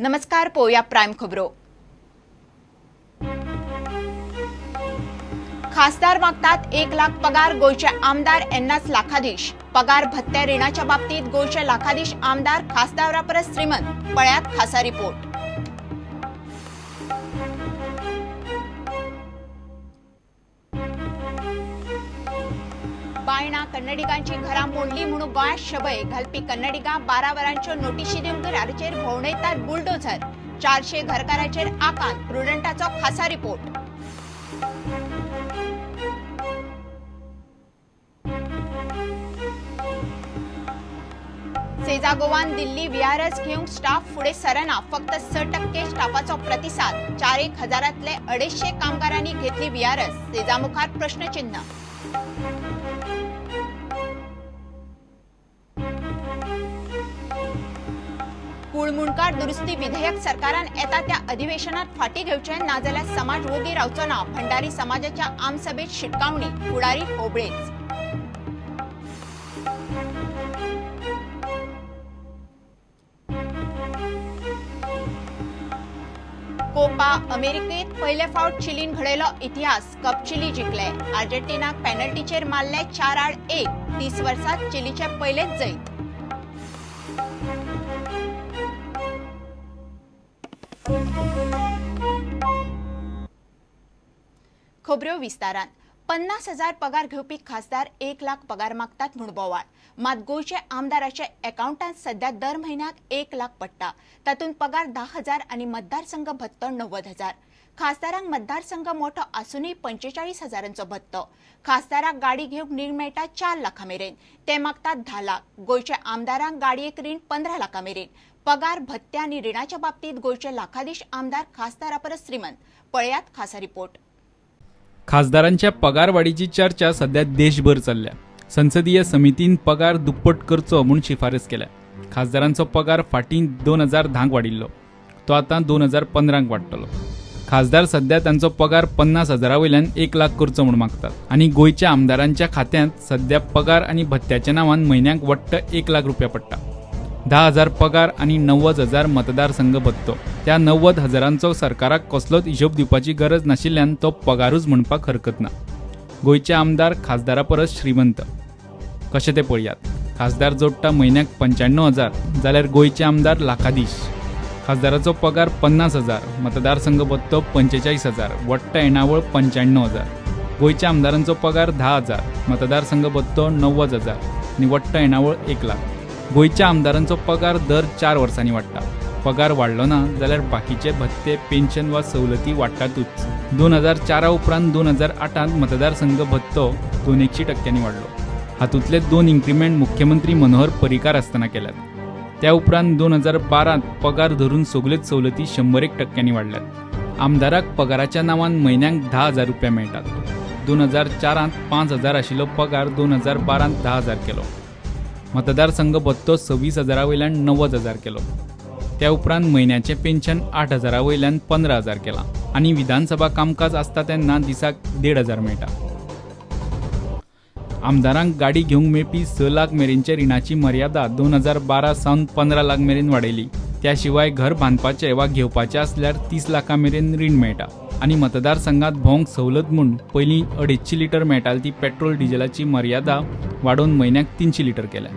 नमस्कार, पोया प्राईम खबरो. खासदार मागतात 1 लाख पगार, गोंयचे आमदार येन्नाच लाखाधीश. पगार, भत्त्या, रिणाच्या बाबतीत गोंयचे लाखाधीश आमदार खासदारा परस श्रीमंत. पळयात खासा रिपोर्ट. बायणा कन्नडिगांची घरां मोडली म्हणून गोंयांत शबय घालपी कन्नडिगां 12 वरांच्यो नोटिशी दिवन घराचेर भोंवडयतात बुलडोझर. 400 घरकाराचेर आकांत. प्रुडंटाचो खासा रिपोर्ट. सेजा गोवान दिल्ली व्हीआरएस घेवंक स्टाफ फुडें सरना. फक्त 6% स्टाफाचो प्रतिसाद. 4 एक हजारांतले 250 कामगारांनी घेतली व्हीआरएस. सेजा मुखार प्रश्नचिन्ह. कुळमुंडकार दुरुस्ती विधेयक सरकारान येता त्या अधिवेशनात फाटी घेवचें, नाजाल्यार समाज वोगी रावचो ना. भंडारी समाजाच्या आमसभेत शिटकावणी. फुडारी होबळेच. कोपा अमेरिकेत पयले फावट चिलीन घडयलो इतिहास. Cup chilli जिखले. आर्जेन्टिनाक पेनल्टीचेर मारले 4-1. 30 वर्सात चिलीचे पयलेच जैत. खबऱ्यो विस्तारान. 50,000 पगार घेवपी खासदार 1 लाख पगार मागतात म्हूण बोवाळ. मात गोंयच्या आमदाराच्या अकावंटांत सध्या दर म्हयन्याक 1 लाख पडटा. तातूंत पगार 10,000 आनी मतदारसंघ भत्तो 90,000. खासदारांक मतदारसंघ मोठो आसूनय 45 हजारांचो भत्तो. खासदाराक गाडी घेवंक रीण मेळटा 4 लाखां मेरेन, ते मागतात 10 लाख. गोंयच्या आमदारांक गाडयेक रीण 15 लाखां मेरेन. पगार, भत्ते आनी रिणाच्या बाबतींत गोंयचे लाखाधीश आमदार खासदारा परस श्रीमंत. पळयात खासा रिपोर्ट. खासदारांच्या पगारवाडीची चर्चा सध्या देशभर चल्ल्या. संसदीय समितीन पगार दुप्पट करचो म्हूण शिफारस केल्या. खासदारांचो पगार फाटीं 2010क वाडिल्लो, तो आतां 2015क वाडटलो. खासदार सध्या तांचो पगार 50 हजारा वयल्यान 1 लाख करचो म्हूण मागतात आनी गोंयच्या आमदारांच्या खात्यांत सध्या पगार आनी भत्त्याच्या नांवान म्हयन्याक वट्ट 1 लाख रुपया पडटा. 10,000 पगार आनी 90,000 मतदारसंघ भत्तो. त्या 90 हजारांचो सरकाराक कसलोच हिशोब दिवपाची गरज नाशिल्ल्यान तो पगारूच म्हणपाक हरकत ना. गोंयचे आमदार खासदारा परस श्रीमंत कशें तें पळयात. खासदार जोडटा म्हयन्याक 95,000, जाल्यार गोंयचे आमदार लाखाधीश. खासदाराचो पगार 50,000, मतदारसंघ भत्तो 45,000, वट्ट येणावळ 95,000. गोंयच्या आमदारांचो पगार 10,000, मतदारसंघ भत्तो 90,000 आनी वट्ट येणावळ 1 लाख. गोंयच्या आमदारांचो पगार दर 4 वर्सांनी वाडटा. पगार वाडलो ना जाल्यार बाकीचे भत्ते, पेन्शन वा सवलती वाडटातूच. 2004 उपरांत 2008त मतदारसंघ भत्तो 201 टक्क्यांनी वाडलो. हातूंतले दोन इन्क्रिमेंट मुख्यमंत्री मनोहर पर्रीकार आसतना केल्यात. त्या उपरांत 2012त पगार धरून सगल्योच सवलती 101 टक्क्यांनी वाडल्यात. आमदाराक पगाराच्या नांवान म्हयन्याक 10,000 रुपया मेळटात. 2004त 5,000 आशिल्लो पगार 2012त 10,000 केलो. मतदारसंघ भत्तो 26 हजारा वयल्यान 90,000 केलो. त्या उपरांत म्हयन्याचें पेन्शन 8 हजारा वयल्यान 15,000 केलां आनी विधानसभा कामकाज आसता तेन्ना दिसाक 1500 मेळटा. आमदारांक गाडी घेवंक मेळपी 6 लाख मेरेनच्या रिणाची मर्यादा 2012 सावन 15 लाख मेरेन वाडयली. त्या शिवाय घर बांदपाचें वा घेवपाचें आसल्यार 30 लाखां मेरेन रीण मेळटा आनी मतदारसंघात भोंवंक सवलत म्हूण पयलीं 250 लिटर मेळटाली ती पेट्रोल डिझेलाची मर्यादा वाडोवन म्हयन्याक 300 लिटर केल्या.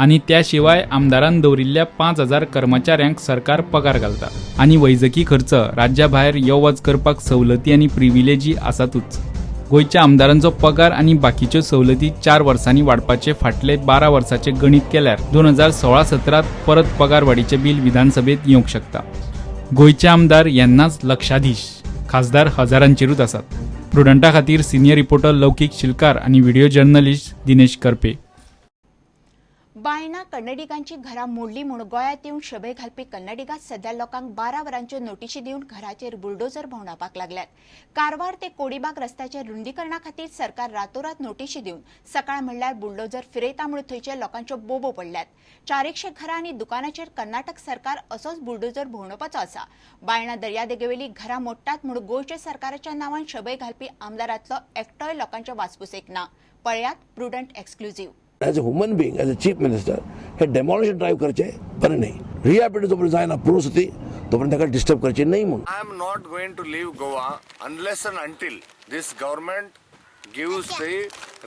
आनी त्या शिवाय आमदारान दवरिल्ल्या 5000 कर्मचाऱ्यांक सरकार पगार घालता आनी वैजकी खर्च, राज्या भायर यो वच करपाक सवलती आनी प्रिविलेजी आसातूच. गोंयच्या आमदारांचो पगार आनी बाकीच्यो सवलती 4 वर्सांनी वाडपाचे फाटले 12 वर्साचे गणीत केल्यार 2016-17त परत पगार वाडीचें बील विधानसभेत येवंक शकता. गोंयचे आमदार येन्नाच लक्षाधीश, खासदार हजारांचेरूच आसात. प्रुडंटा खातीर सिनियर रिपोर्टर लौकीक शिलकार आनी व्हिडिओ जर्नलिस्ट दिनेश करपे. बायणा कन्नडिगांची घरां मोडली म्हूण गोंयांत येवन शबय घालपी कन्नडिगा सध्या लोकांक 12 वरांच्यो नोटिशी दिवन घराचेर बुलडोझर भोंवडावपाक लागल्यात. कारवार ते कोडीबाग रस्त्याचे रुंदीकरणा खातीर सरकार रातोरात नोटिशी दिवन सकाळ म्हणल्यार बुलडोझर फिरयता म्हूण थंयचे लोकांच्यो बोबो पडल्यात. 400 घरां आनी दुकानाचेर कर्नाटक सरकार असोच बुलडोझर भोंवडावपाचो आसा. बायणा दर्यादेगेवेली घरां मोडटात म्हूण गोंयच्या सरकाराच्या नांवान शबय घालपी आमदारांतलो एकटोय लोकांच्या वासपुसेक ना. पळयात prudent exclusive. As a human being, as a chief minister, hey demolition drive करचें बरें न्ही. रिहॅबिलिटेट जोपर्यंत जायना पुरोसती तोपर्यंत ताका डिस्टर्ब करचें न्हय म्हूण. I am not going to leave Goa unless and until this government gives the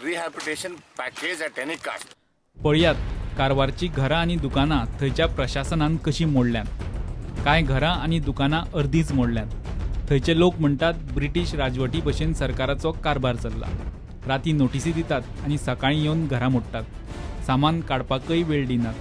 rehabilitation package at any cost. पळयात कारवारची घरां आनी दुकानां थंयच्या प्रशासनान कशीं मोडल्यांत. कांय घरां आनी दुकानां अर्दीच मोडल्यांत. थंयचे लोक म्हणटात ब्रिटीश राजवटी भशेन सरकाराचो कारभार चल्ला. राती नोटिसी दितात आनी सकाळीं येवन घरां मोडटात. सामान काडपाकय वेळ दिनात.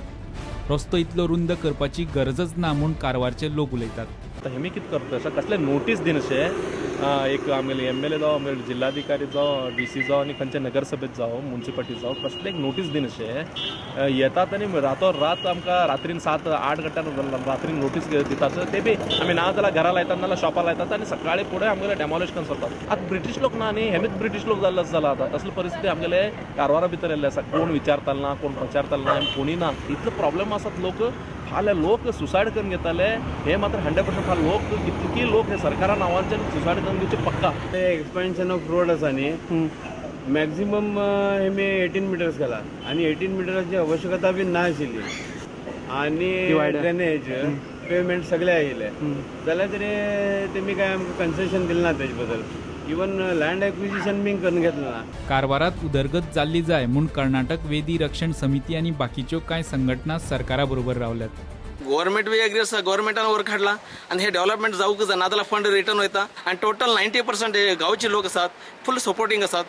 रस्तो इतलो रुंद करपाची गरजच ना म्हूण कारवारचे लोक उलयतात. आतां हेमी कितें करता अशें कसले नोटीस दिनशें एक आमगेले एमएलए जावं, आमगेले जिल्हाधिकारी जावं, डीसी जावं आनी खंयच्या नगरसभेत जावं, मुन्सिपालिटी जावं, कसले एक नोटीस दिनशें येतात आनी रातो रात आमकां रात्रीन 7-8 घंट्यान रात्रीन नोटीस दितात. ते बी आमी ना जाल्यार घरा लायतात, ना जाल्यार शॉपार लायतात आनी सकाळी फुडें आमगेले डेमोलिश करून सरतात. आतां ब्रिटीश लोक ना न्ही, हेमीच ब्रिटीश लोक जाल्ले आसा. आतां असली परिस्थिती आमगेले कारवारा भितर येयल्ले आसा. कोण विचारतालो ना, कोण प्रचारतालो ना, कोणी ना. इतलो प्रॉब्लेम आसात. लोक फाल्यां लोक सुसायड करून घेताले हे मात्र 100%. फाल्यां लोक कितके लोक हे सरकारा नांवांच्यान सुसायड करून घेवचे पक्का. ते एक्सपान्शन ऑफ रोड आसा न्ही, मॅक्झिमम हेमी 18 मिटर्स घाला आनी 18 मिटराची आवश्यकता बी ना आशिल्ली आनी ड्रेनेज पेवमेंट सगळे आयिल्ले जाल्यार तरी तेमी काय आमकां कन्सेशन दिलें ना तेजे बद्दल. इवन लँड एक्विजिशन बी करून घेतलें ना. कारवारात उदरगत जाल्ली जाय म्हूण कर्नाटक वेदी रक्षण समिती आनी बाकीच्यो कांय संघटना सरकारा बरोबर रावल्यात. गव्हर्मेंट बी एग्री आसा, गव्हर्मेंटान वर्क हाडला आनी हे डेव्हलपमेंट जावंक जाय, नाजाल्यार फंड रिटर्न वयता. आनी टोटल 90% हे गांवचे लोक आसात फूल सपोर्टींग आसात.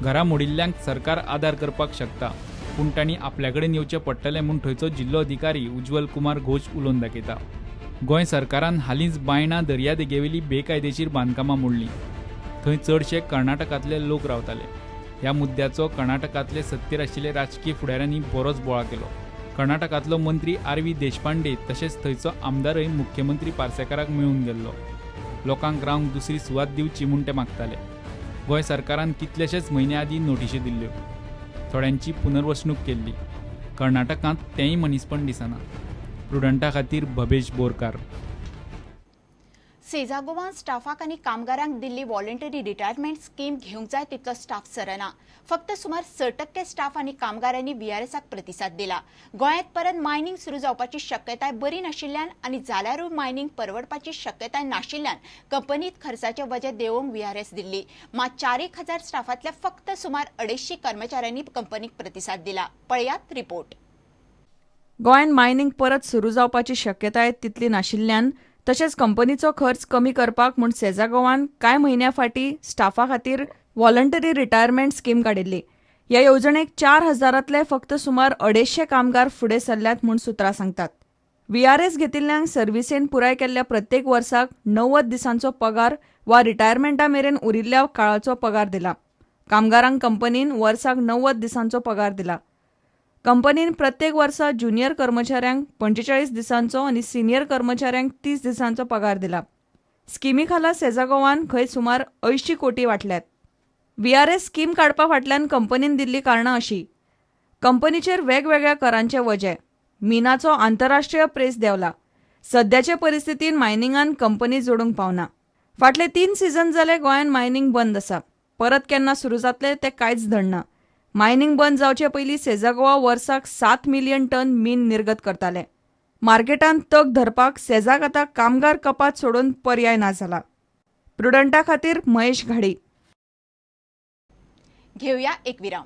घरां मोडिल्ल्यांक सरकार आदार करपाक शकता, पूण तांणी आपल्या कडेन येवचें पडटलें म्हूण थंयचो जिल्लो अधिकारी उज्वल कुमार घोष उलोवन दाखयता. गोंय सरकारान हालींच बायणा दर्यादेगेवेली बेकायदेशीर बांदकामां मोडलीं. थंय चडशे कर्नाटकांतले लोक रावताले. ह्या मुद्द्याचो कर्नाटकांतले सत्तेर आशिल्ले राजकीय फुडाऱ्यांनी बरोच बोळा केलो. कर्नाटकांतलो मंत्री आर व्ही देशपांडे तशेंच थंयचो आमदारय मुख्यमंत्री पार्सेकाराक मेळून गेल्लो. लोकांक रावंक दुसरी सुवात दिवची म्हूण ते मागताले. गोंय सरकारान कितलेशेच म्हयने आदीं नोटिशी दिल्ल्यो. थोड्यांची पुनर्वसणूक केल्ली. कर्नाटकांत तेंय मनीसपण दिसना. प्रुडंटा खातीर भवेश बोरकार. सेझा गोवान स्टाफाक आनी कामगारांक दिल्ली व्हॉलंटरी रिटायरमेंट स्कीम घेवंक जाय तितलो स्टाफ सरना. फक्त सुमार 6% स्टाफ आनी कामगारांनी व्हीआरएसाक प्रतिसाद दिला. गोंयांत परत मायनिंग सुरू जावपाची शक्यताय बरी नाशिल्ल्यान आनी जाल्यारूय मायनिंग परवडपाची शक्यताय नाशिल्ल्यान कंपनीत खर्चाचे वजें देंवोवंक व्हीआरएस दिल्ली. मात 4,000 स्टाफांतल्या फक्त सुमार 250 कर्मचाऱ्यांनी कंपनीक प्रतिसाद दिला. पळयात रिपोर्ट. गोंयांत मायनिंग परत सुरू जावपाची शक्यताय तितली नाशिल्ल्यान तशेंच कंपनीचो खर्च कमी करपाक म्हूण सेझा गोवान कांय म्हयन्यां फाटीं स्टाफा खातीर व्हॉलंटरी रिटायरमेंट स्कीम काडिल्ली. ह्या येवजणेक 4,000तले फक्त सुमार 250 कामगार फुडें सरल्यात म्हूण सुत्रां सांगतात. व्हीआरएस घेतिल्ल्यांक सर्विसेन पुराय केल्ल्या प्रत्येक वर्साक 90 दिसांचो पगार वा रिटायरमेंटा मेरेन उरिल्ल्या काळाचो पगार दिला. कामगारांक कंपनीन वर्साक 90 दिसांचो पगार दिला. कंपनीन प्रत्येक वर्सा ज्युनियर कर्मचाऱ्यांक 45 दिसांचो आनी सिनियर कर्मचाऱ्यांक 30 दिसांचो पगार दिला. स्किमी खाला सेझा गोवान खंय सुमार 80 कोटी वाटल्यात. व्हीआरएस स्कीम काडपा फाटल्यान कंपनीन दिल्ली कारणां अशी: कंपनीचेर वेगवेगळ्या करांचे वजें, मिनाचो आंतरराष्ट्रीय प्रेस देंवला, सद्याचे परिस्थितीन मायनिंगान कंपनी जोडूंक पावना. फाटले 3 सीझन जाले गोंयांत मायनिंग बंद आसा. परत केन्ना सुरू जातले तें कांयच धडना. मायनिंग बंद जावचे पयलीं सेझा गोवा वर्साक 7 मिलियन टन मीन निर्गत करताले. मार्केटांत तग धरपाक सेझाक आतां कामगार कपात सोडून पर्याय ना जाला. प्रुडंटा खातीर महेश घाडी. घेवया एक विराम.